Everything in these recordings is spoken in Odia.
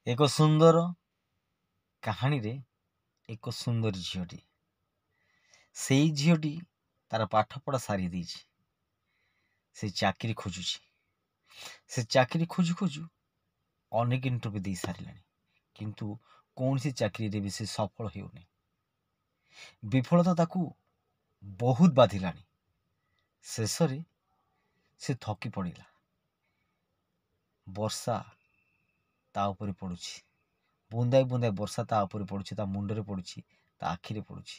ଏକ ସୁନ୍ଦର କାହାଣୀରେ ଏକ ସୁନ୍ଦର ଝିଅଟି, ସେଇ ଝିଅଟି ତାର ପାଠପଢ଼ା ସାରି ଦେଇଛି, ସେ ଚାକିରି ଖୋଜୁଛି। ସେ ଚାକିରି ଖୋଜୁ ଖୋଜୁ ଅନେକ ଇଣ୍ଟରଭ୍ୟୁ ଦେଇ ସାରିଲାଣି, କିନ୍ତୁ କୌଣସି ଚାକିରିରେ ବି ସେ ସଫଳ ହେଉନି। ବିଫଳତା ତାକୁ ବହୁତ ବାଧିଲାଣି। ଶେଷରେ ସେ ଥକି ପଡ଼ିଲା। ବର୍ଷା ତା ଉପରେ ପଡ଼ୁଛି, ବୁନ୍ଦାଏ ବୁନ୍ଦାଏ ବର୍ଷା ତା ଉପରେ ପଡ଼ୁଛି, ତା ମୁଣ୍ଡରେ ପଡ଼ୁଛି, ତା ଆଖିରେ ପଡ଼ୁଛି।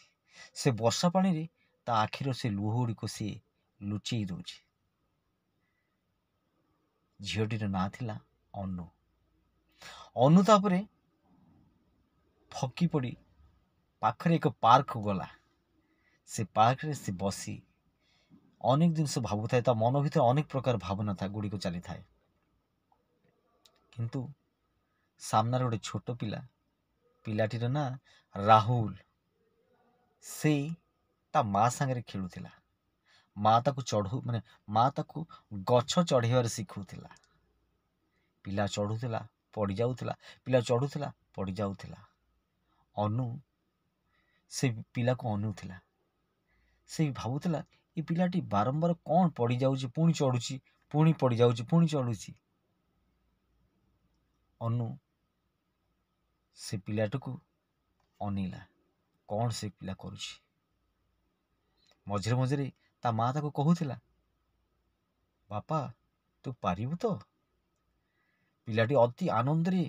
ସେ ବର୍ଷା ପାଣିରେ ତା ଆଖିର ସେ ଲୁହ ଗୁଡ଼ିକ ସିଏ ଲୁଚେଇ ଦେଉଛି। ଝିଅଟିର ନାଁ ଥିଲା ଅନୁ। ଅନୁ ତାପରେ ଥକି ପଡ଼ି ପାଖରେ ଏକ ପାର୍କକୁ ଗଲା। ସେ ପାର୍କରେ ସେ ବସି ଅନେକ ଜିନିଷ ଭାବୁଥାଏ। ତା ମନ ଭିତରେ ଅନେକ ପ୍ରକାର ଭାବନା ଗୁଡ଼ିକ ଚାଲିଥାଏ। କିନ୍ତୁ ସାମ୍ନାରେ ଗୋଟେ ଛୋଟ ପିଲା, ପିଲାଟିର ନାଁ ରାହୁଲ, ସେ ତା ମା ସାଙ୍ଗରେ ଖେଳୁଥିଲା। ମା ତାକୁ ଚଢ଼ୁ ମାନେ ମା ତାକୁ ଗଛ ଚଢ଼େଇବାରେ ଶିଖଉଥିଲା। ପିଲା ଚଢ଼ୁଥିଲା, ପଡ଼ିଯାଉଥିଲା, ପିଲା ଚଢ଼ୁଥିଲା, ପଡ଼ିଯାଉଥିଲା। ଅନୁ ସେ ପିଲାକୁ ଅନଉଥିଲା। ସେ ଭାବୁଥିଲା, ଏ ପିଲାଟି ବାରମ୍ବାର କ'ଣ ପଡ଼ିଯାଉଛି, ପୁଣି ଚଢ଼ୁଛି, ପୁଣି ପଡ଼ିଯାଉଛି, ପୁଣି ଚଢ଼ୁଛି। ଅନୁ ସେ ପିଲାଟିକୁ ଅନେଇଲା, କ'ଣ ସେ ପିଲା କରୁଛି। ମଝିରେ ମଝିରେ ତା ମା ତାକୁ କହୁଥିଲା, ବାପା, ତୁ ପାରିବୁ ତ? ପିଲାଟି ଅତି ଆନନ୍ଦରେ,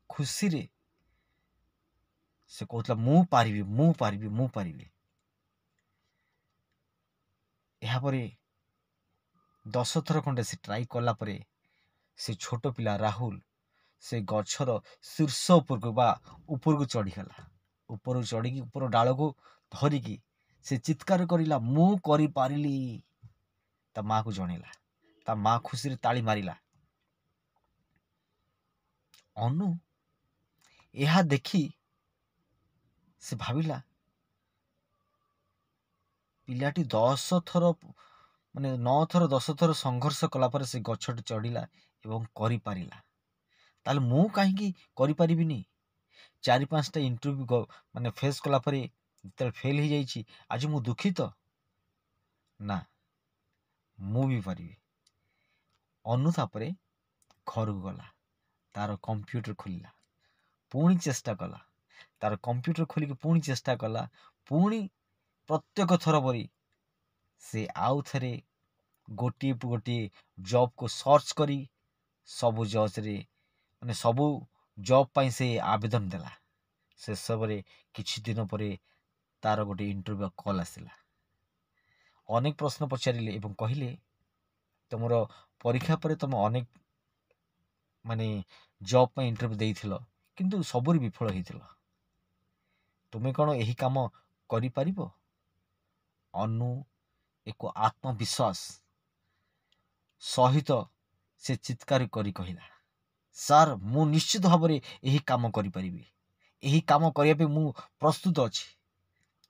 ଖୁସିରେ ସେ କହୁଥିଲା, ମୁଁ ପାରିବି, ମୁଁ ପାରିବି, ମୁଁ ପାରିବି। ଏହାପରେ 10 ଥର ଖଣ୍ଡେ ସେ ଟ୍ରାଇ କଲା ପରେ ସେ ଛୋଟ ପିଲା ରାହୁଲ ସେ ଗଛର ଶୀର୍ଷ ଉପରକୁ ବା ଉପରକୁ ଚଢ଼ିଗଲା। ଉପରକୁ ଚଢ଼ିକି ଉପର ଡାଳକୁ ଧରିକି ସେ ଚିତ୍କାର କରିଲା, ମୁଁ କରିପାରିଲି। ତା ମାଆକୁ ଜଣେଇଲା। ତା ମା ଖୁସିରେ ତାଳି ମାରିଲା। ଅନୁ ଏହା ଦେଖି ସେ ଭାବିଲା, ପିଲାଟି 10 ଥର ମାନେ 9 ଥର 10 ଥର ସଂଘର୍ଷ କଲା ପରେ ସେ ଗଛଟି ଚଢ଼ିଲା ଏବଂ କରିପାରିଲା, ତାହେଲେ ମୁଁ କାହିଁକି କରିପାରିବିନି? 4 5ଟା ଇଣ୍ଟରଭ୍ୟୁ ମାନେ ଫେସ୍ କଲା ପରେ ଯେତେବେଳେ ଫେଲ୍ ହେଇଯାଇଛି, ଆଜି ମୁଁ ଦୁଃଖିତ ନା, ମୁଁ ବି ପାରିବି। ଅନୁ ତାପରେ ଘରକୁ ଗଲା, ତାର କମ୍ପ୍ୟୁଟର ଖୋଲିଲା, ପୁଣି ଚେଷ୍ଟା କଲା। ତାର କମ୍ପ୍ୟୁଟର ଖୋଲିକି ପୁଣି ଚେଷ୍ଟା କଲା। ପୁଣି ପ୍ରତ୍ୟେକ ଥର ପରି ସେ ଆଉ ଥରେ ଗୋଟିଏ ଗୋଟିଏ ଜବ୍କୁ ସର୍ଚ୍ଚ କରି ସବୁ ଜଜ୍ରେ ମାନେ ସବୁ ଜବ୍ ପାଇଁ ସେ ଆବେଦନ ଦେଲା। ଶେଷରେ କିଛି ଦିନ ପରେ ତାର ଗୋଟେ ଇଣ୍ଟରଭ୍ୟୁ କଲ୍ ଆସିଲା। ଅନେକ ପ୍ରଶ୍ନ ପଚାରିଲେ ଏବଂ କହିଲେ, ତୁମର ପରୀକ୍ଷା ପରେ ତୁମେ ଅନେକ ମାନେ ଜବ୍ ପାଇଁ ଇଣ୍ଟରଭ୍ୟୁ ଦେଇଥିଲ, କିନ୍ତୁ ସବୁରେ ବିଫଳ ହେଇଥିଲ, ତୁମେ କ'ଣ ଏହି କାମ କରିପାରିବ? ଅନୁ ଏକ ଆତ୍ମବିଶ୍ୱାସ ସହିତ ସେ ଚିତ୍କାର କରି କହିଲା, ସାର୍, ମୁଁ ନିଶ୍ଚିତ ଭାବରେ ଏହି କାମ କରିପାରିବି। ଏହି କାମ କରିବା ପାଇଁ ମୁଁ ପ୍ରସ୍ତୁତ ଅଛି।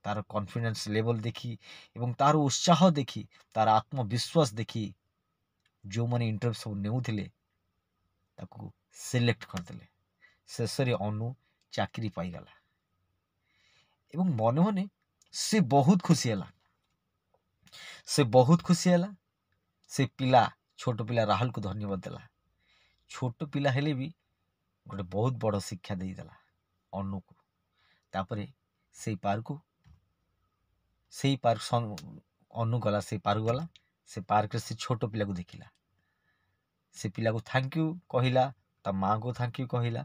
ତାର କନଫିଡେନ୍ସ ଲେଭେଲ୍ ଦେଖି ଏବଂ ତାର ଉତ୍ସାହ ଦେଖି, ତାର ଆତ୍ମବିଶ୍ୱାସ ଦେଖି ଯେଉଁମାନେ ଇଣ୍ଟରଭ୍ୟୁ ସବୁ ନେଉଥିଲେ ତାକୁ ସିଲେକ୍ଟ କରିଦେଲେ। ଶେଷରେ ଅନୁ ଚାକିରି ପାଇଗଲା ଏବଂ ମନେ ମନେ ସେ ବହୁତ ଖୁସି ହେଲା। ସେ ବହୁତ ଖୁସି ହେଲା। ସେ ପିଲା, ଛୋଟ ପିଲା ରାହୁଲକୁ ଧନ୍ୟବାଦ ଦେଲା। ଛୋଟ ପିଲା ହେଲେ ବି ଗୋଟେ ବହୁତ ବଡ଼ ଶିକ୍ଷା ଦେଇଦେଲା ଅନୁକୁ। ତାପରେ ସେଇ ପାର୍କକୁ, ସେଇ ପାର୍କ ଅନୁ ଗଲା, ସେଇ ପାର୍କ ଗଲା। ସେ ପାର୍କରେ ସେ ଛୋଟ ପିଲାକୁ ଦେଖିଲା। ସେ ପିଲାକୁ thank you କହିଲା, ତା ମାଆଙ୍କୁ thank you କହିଲା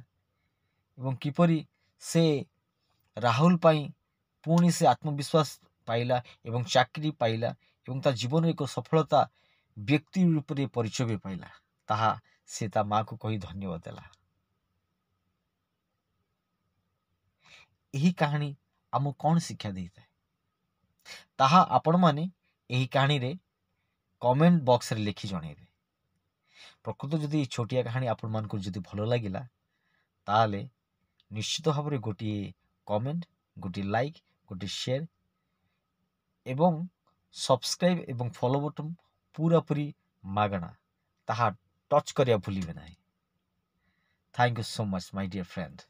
ଏବଂ କିପରି ସେ ରାହୁଲ ପାଇଁ ପୁଣି ସେ ଆତ୍ମବିଶ୍ୱାସ ପାଇଲା ଏବଂ ଚାକିରି ପାଇଲା ଏବଂ ତା ଜୀବନରେ ଏକ ସଫଳତା ବ୍ୟକ୍ତି ରୂପରେ ପରିଚୟ ବି ପାଇଲା, ତାହା ସେ ତା ମାଆକୁ କହି ଧନ୍ୟବାଦ ଦେଲା। ଏହି କାହାଣୀ ଆମକୁ କ'ଣ ଶିକ୍ଷା ଦେଇଥାଏ, ତାହା ଆପଣମାନେ ଏହି କାହାଣୀରେ କମେଣ୍ଟ ବକ୍ସରେ ଲେଖି ଜଣାଇବେ। ପ୍ରକୃତ ଯଦି ଏହି ଛୋଟିଆ କାହାଣୀ ଆପଣମାନଙ୍କୁ ଯଦି ଭଲ ଲାଗିଲା, ତାହେଲେ ନିଶ୍ଚିତ ଭାବରେ ଗୋଟିଏ କମେଣ୍ଟ, ଗୋଟିଏ ଲାଇକ୍, ଗୋଟିଏ ସେୟାର ଏବଂ ସବସ୍କ୍ରାଇବ୍ ଏବଂ ଫଲୋ ବଟନ୍ ପୁରାପୁରି ମାଗଣା, ତାହା ଟଚ୍ କରିବା ଭୁଲିବେ ନାହିଁ। Thank you so much, my dear friend.